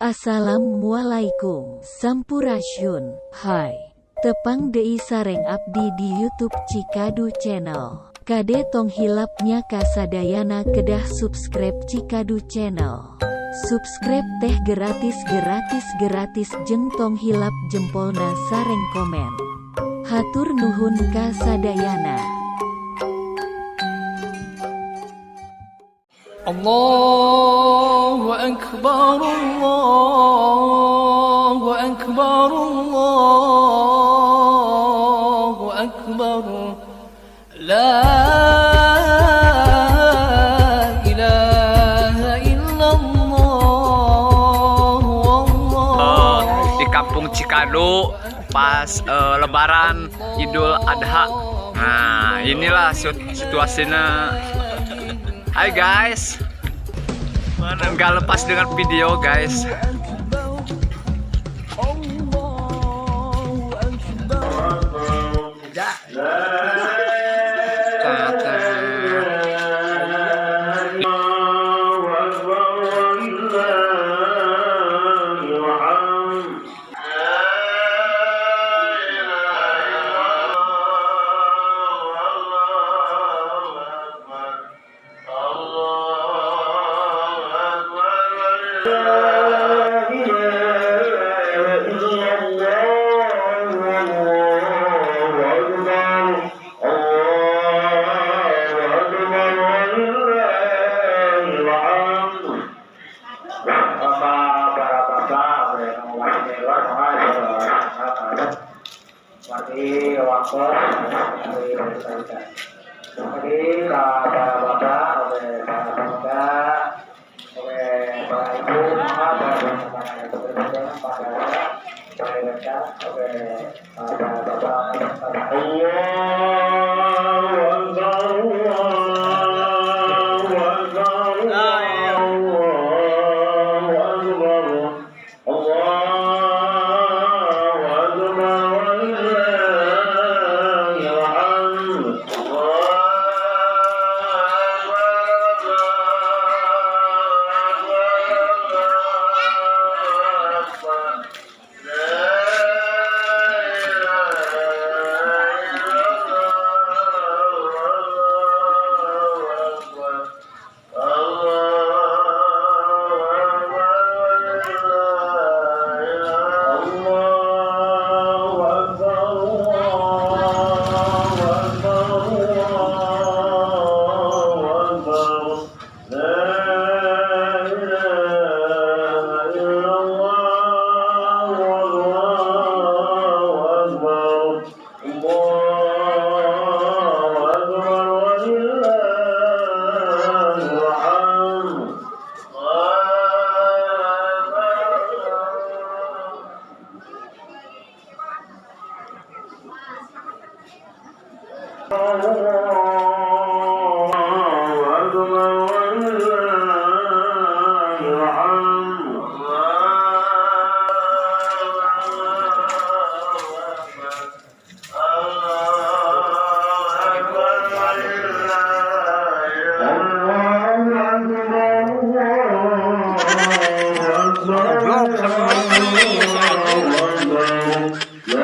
Assalamualaikum, Sampurasun. Hai, tepang deui sareng abdi di YouTube Cikadu Channel. Kade tong hilapnya kasadayana kedah subscribe Cikadu Channel. Subscribe teh gratis gratis gratis jeung tong hilap jempolna sareng komen. Hatur nuhun kasadayana. Allahu Akbar, Allahu Akbar, Allahu Akbar, La ilaha illallah. Di kampung Cikadu pas Lebaran Idul Adha. Nah, inilah situasinya. Hai guys, nggak lepas dengan video guys. Jadi para bapak, oleh para pemuda, oleh para ibu, para para bapak,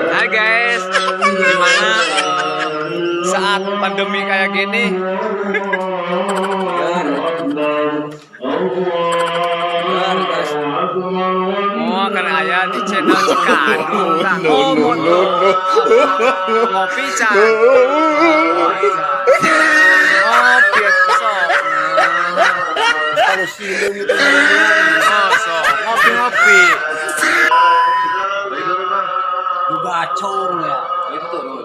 Hai guys, gimana saat pandemi kayak gini? Oh, kan ayah di channel Cikadu. Oh, ngopi can. Ngopi sok. Oh, sok ngopi-ngopi. Gacong ya itu tuh.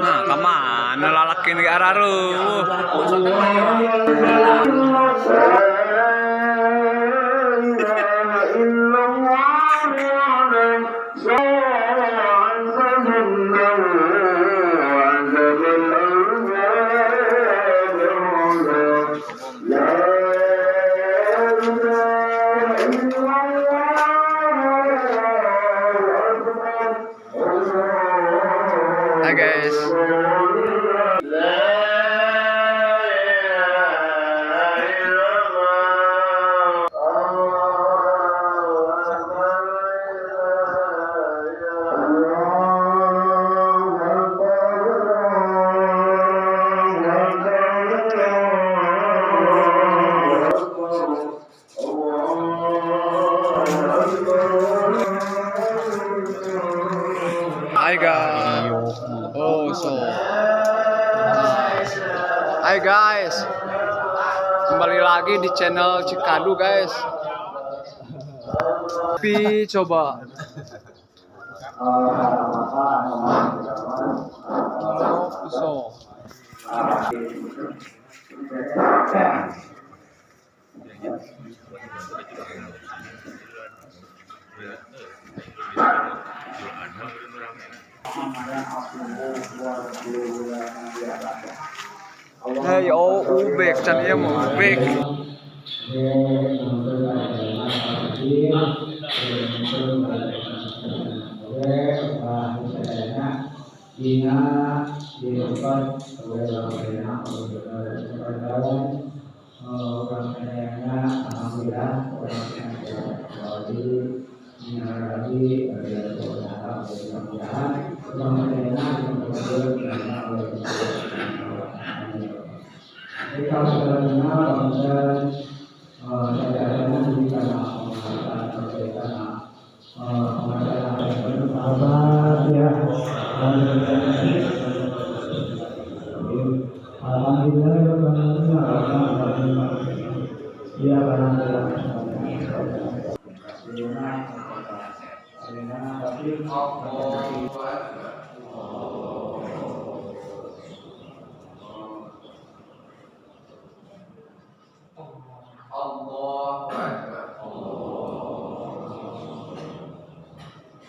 Nah, kemana lalaki ini araru? Hai guys. Hai guys, kembali lagi di channel Cikadu guys. Pi coba. Oh, pisau. Hey, oh, ubek, can ieu mah ubek. Allah.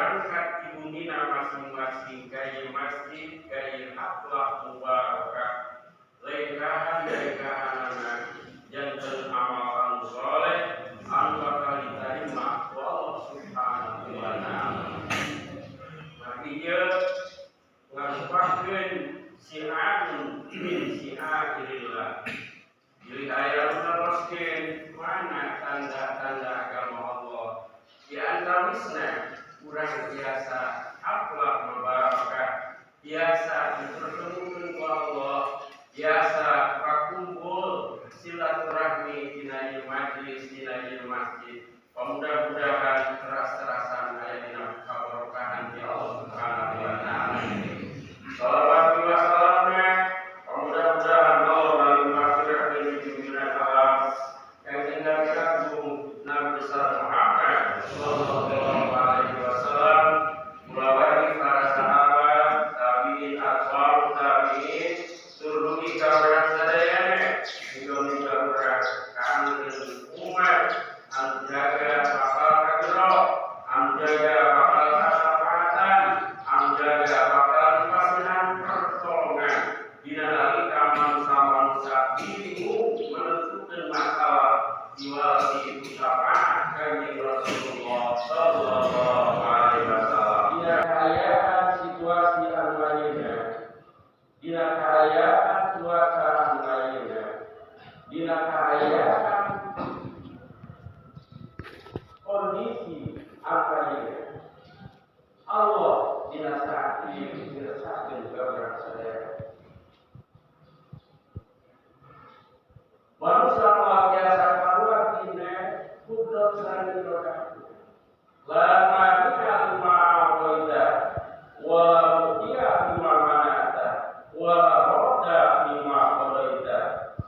Berangkat di bumina masing-masing ka ieu masjid, ka ieu haflah mubarakah, lengkahan dari kahanana janten amal anu soleh anu bakal diterima ku Allah Subhanahu wa Ta'ala. Nah, ieu ngarupakeun syiarun min syiairillah. Bilih aya nu naroskeun mana tanda-tanda agama Allah, di antawisna urang biasa haflah mubarakah, biasa dipertemukan ku Allah, biasa pakumpul silaturahmi dina ieu majlis, dina ieu masjid. Mudah-mudahan teras-terasan aya dina kabarokahan di Allah Subhanahu wa Ta'ala. Salawat wa salamnya mudah-mudahan Allah malimpahkeun di junjungan alam Kanjeng Nabi Agung, Nabi besar Muhammad Sallallahu Alaihi Wasallam, mulawari para sahabat, tabiin, atba'ut tabiin, tur dugi ka urang sadayana, muga-muga urang kaanggeun umat anu jaga bakal kagero, anu jaga bakal kasapaatan, anu jaga bakal dipasihan pertolongan dina nalika manusia-manusia bingung menentukan masalah diwali syafaat Kanjeng Rasulullah Sallallahu Alaihi Wasallam. Dina kaayaan situasi anu ayeuna, dina kaayaan cuaca anu ayeuna, dina kaayaan kondisi anu ayeuna, Allah dina saat ini mirsakkeun ka urang sadaya. Manusia moal biasa keluar tina kudrat sareng irodah. La mani'a lima a'thaita wa la mu'tiya lima mana'ta wa la radda lima qadaita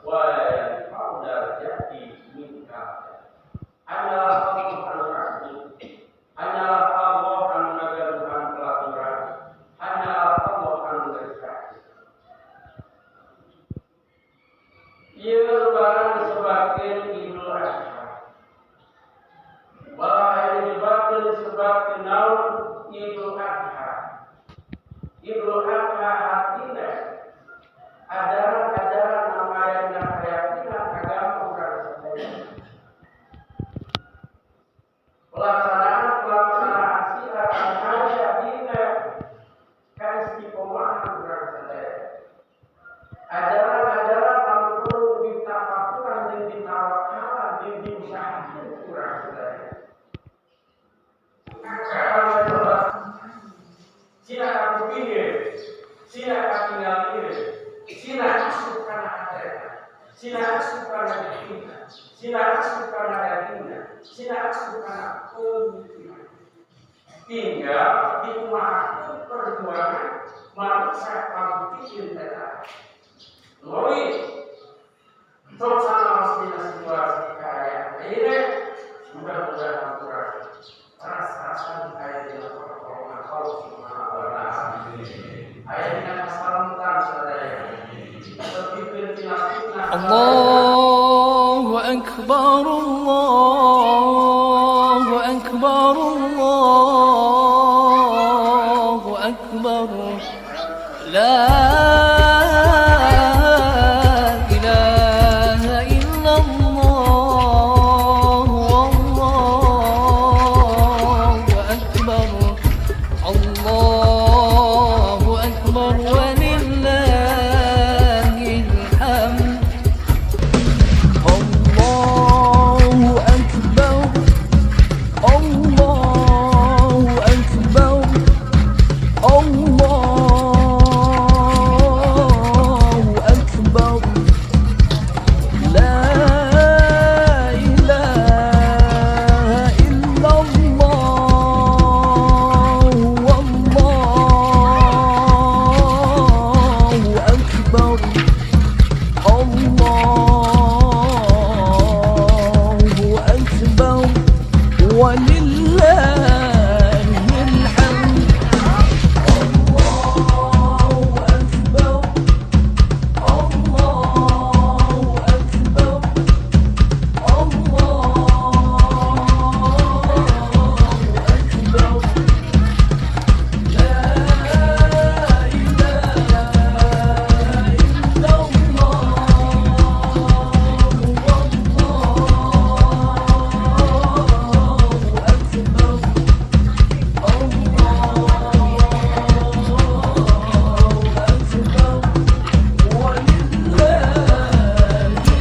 wa la yanfa'u dzal jaddi minkal jadd. Hanyalah Allah anu agung, hanyalah Allah anu ngagaduhan pelaturan, hanyalah Allah anu ngersakkeun. Ieu lebaran disebabkeun Idul Adha. Malah aya disebabkeun disebabkeun naon Idul Adha. Idul Adha artina ajaran-ajaran anu aya dina keyakinan agama urang sadaya. Pelaksanaan-pelaksanaan syiar anu aya dina kaistiqomahan urang sadaya. Ajaran-ajaran anu perlu ditapakuran jeung ditawakalan jeung diusahakeun urang sadaya. Sina kapupihir, sina katinggal, sina asup kana hatena, sina asup kana dagingna, sina asup kana dagingna, sina asup kana pemikiran. Tinggal dikumahakeun perjuangan manusia pambuktikeun eta. Loi, sok sanaos dina situasi kaayaan ayeuna, mudah-mudahan urang ras-rasan aya dina pertolongan Allah Subhanahu wa Ta'ala. Aya dina kasalamatan sadaya. Tepikeun tina fitnah. Allah.